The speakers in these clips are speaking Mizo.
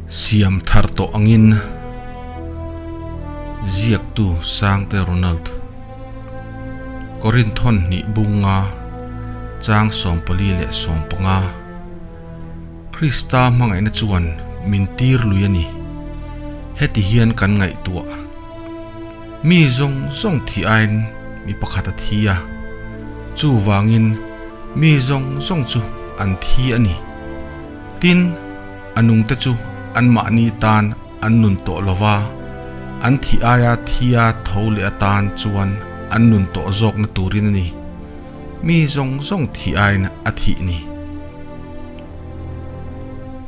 Siam thar tawh angin ziaktu Sangte Ronald Korinthon hnih bunga chang 44. Krista hmangaihna chuan min tir lui a ni. Heti hian kan ngaihtuah. Mi zawng zawng thih aiin mi pakhat a thi a, chuvangin mi zawng zawng chu an thi a ni. Tin, a nungte chu anmahni tan an nun tawh lo va, an thih aia thia tho leh atan chuan an nun tawh zawkna turin a ni. Mi zawng zawng thih aiin a thih ni.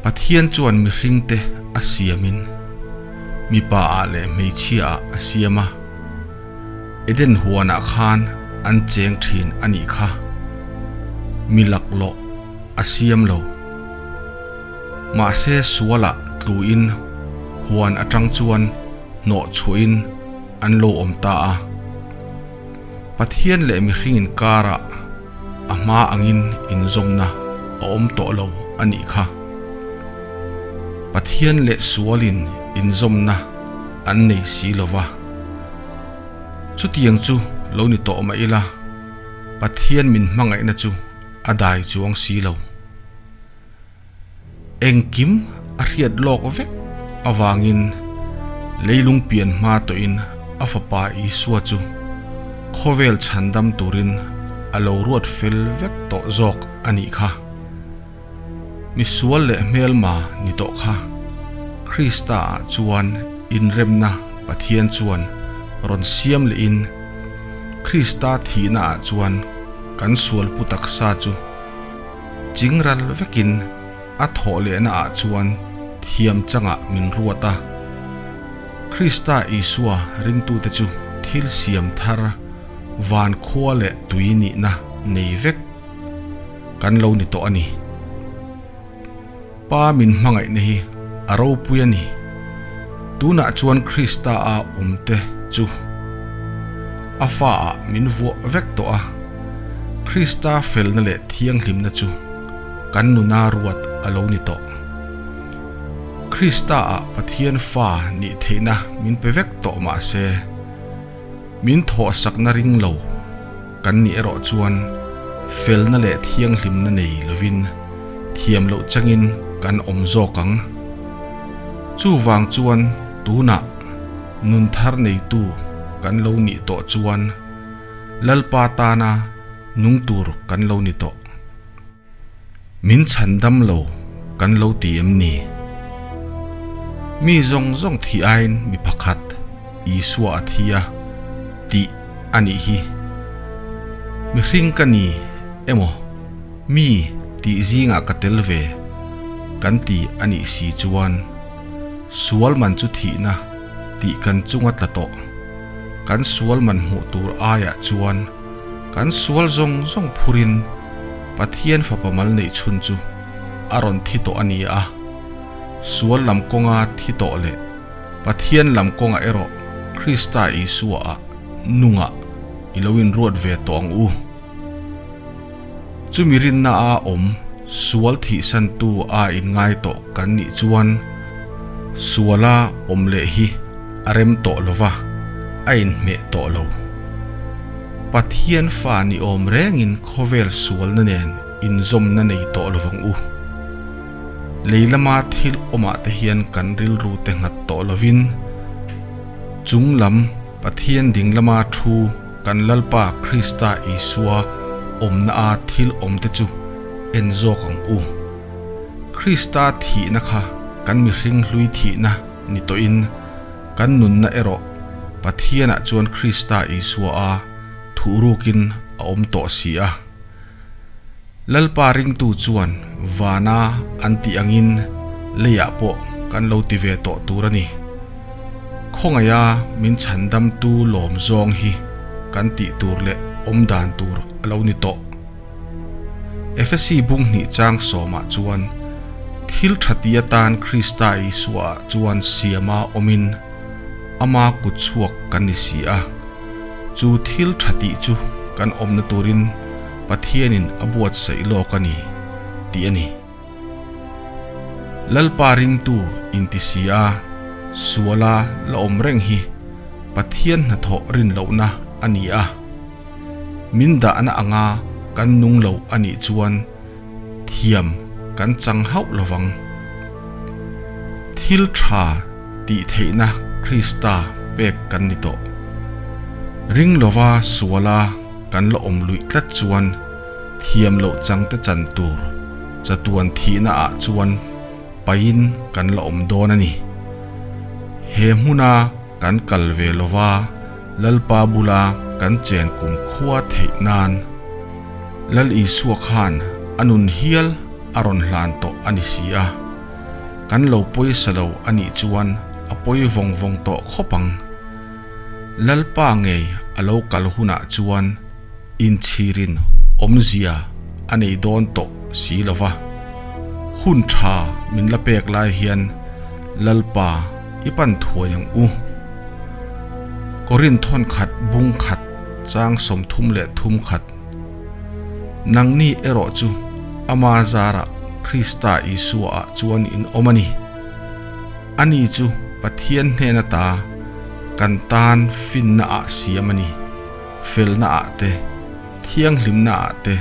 Pathian chuan mihringte a siamin mipa ah leh hmeichhia ah a siam a, Eden huanah khan an cheng thin a nih kha. Mi laklawh a siam lo. Mahse sualah tluin huan atang chuan hnawh chhuahin an lo awm ta a. Pathian leh mihring inkarah a hma angin inzawmna a awm tawh lo a nih kha. Pathian leh sualin inzawmna an nei si lo va. Chutiang chu lo ni tawh mah ila, Pathian min hmangaihna chu a dai chuang si lo. Engkim a hriat lawk vek avangin leilung pian hma tawhin a fapa Isua chu khawvel chhandam turin a lo ruat fel vek tawh zawk a nih kha. Misual leh hmelma ni tawh kha Krista ah chuan inremna Pathian chuan rawn siam lehin Krista thihna ah chuan kan sual pu taksa chu chingral vekin a thawh lehna ah chuan thiam changah min ruat a. Krista Isua ringtute chu thil siam thar van khua leh tui nihna nei vek kan lo ni tawh a ni. Pa min hmangaihna hi a ropui a ni. Tunah chuan Krista a awmte chu a fa ah min vuah vek tawh a. Krista felna leh thianghlimna chu kan nuna ruat a lo ni tawh. Krista ah Pathian fa nih theihna min pe vek tawh mah se, min thawhsakna ring lo kan nih erawh chuan felna leh thianghlimna nei lovin thiam loh changin kan awm zawk ang. Chuvang chuan tunah nun thar neitu kan lo nih tawh chuan Lalpa tana nung tur kan lo ni tawh. Min chhandam lo kan lo ti em ni? Mi zawng zawng thih aiin mi pakhat Isua a thi a tih a nih hi. Mihring ka ni emaw mi tih zingah ka tel ve kan ti a nih si chuan sual man chu thihna tih kan chunga tla tawh. Kan sual man hmuh tur aiah chuan kan sual zawng zawng phurin Pathian fapa mal neih chhun chu a rawn thi tawh a ni a. Sual lam kawnga thi tawh leh Pathian lam kawngah erawh Krista Isua ah nungah i lo inruat ve tawh ang u. Chumi rinna a awm sual thihsantu a inngai tawh kan nih chuan suala awm leh hi a rem tawh lo va, a inhmeh tawh lo. Pathian fa ni awm rengin khawvel sualna nen inzawmna nei tawh lo vang u. Lei lama thil awmah te hian kan rilru te nghat tawh lovin chung lam Pathian ding lama thu kan Lalpa Krista Isua awmna a thil awm te chu en zawk ang u. Krista thihna kha kan mihring hlui thihna ni tawhin kan nunna erawh Pathianah chuan Krista Isua a thuhrukin a awm tawh si a. Lalpa ringtu chuan vana an tih angin leiah pawh kan lo ti ve tawh tur a ni. Khawngaiha min chhandamtu lawm zawng hi kan tih tur leh awm dan tur a lo ni tawh. Efesi bung hnih chang sawmah chuan thil tha ti atan Krista Isua chuan siama awmin ama kut chhuak kan ni si a. Chu thil tha tih chu kan awmna turin Pathianin a buatsaih lawk a ni tih a ni. Lalpa ringtu inti si a, suala la awm reng hi Pathian hnathawh rin lohna a ni a. Min dahna anga kan nung lo a nih chuan thiam kan chang hauh lovang. Thil tha tih theihna Krista pek kan ni tawh. Ring lova suala kan la awm luih tlat chuan thiam loh changte chan tur chatuan thihna ah chuan paihin kan la awm dawn a ni. He hmuna kan kal ve lova Lalpa bula kan chen kum khua theih nan Lal Isua khan a nun hial a rawn hlan tawh a ni si a, kan lo pawisa lo a nih chuan a pawi vawng vawng tawh khawp ang. Lalpa ngei a lo kal hunah chuan inchhirin awmzia a nei dawn tawh si lo va, hun tha min la pek lai hian Lalpa i pan thuai ang u. Korinth thawnkhat bung khat chang 33 khat. Nangni erawh chu ama zarah Krista Isua ah chuan in awm a ni. Ani chu Pathian hnen ata kan tan finna ah siam a ni, felna ah te, thianghlimna ah te,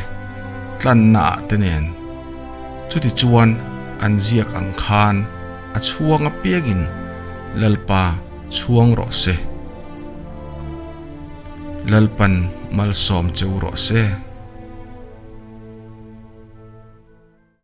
tlanna ah te nen. Chutichuan an ziak ang khan a chhuang apiangin Lalpa chhuang rawh se. Lalpan malsawm cheu rawh se.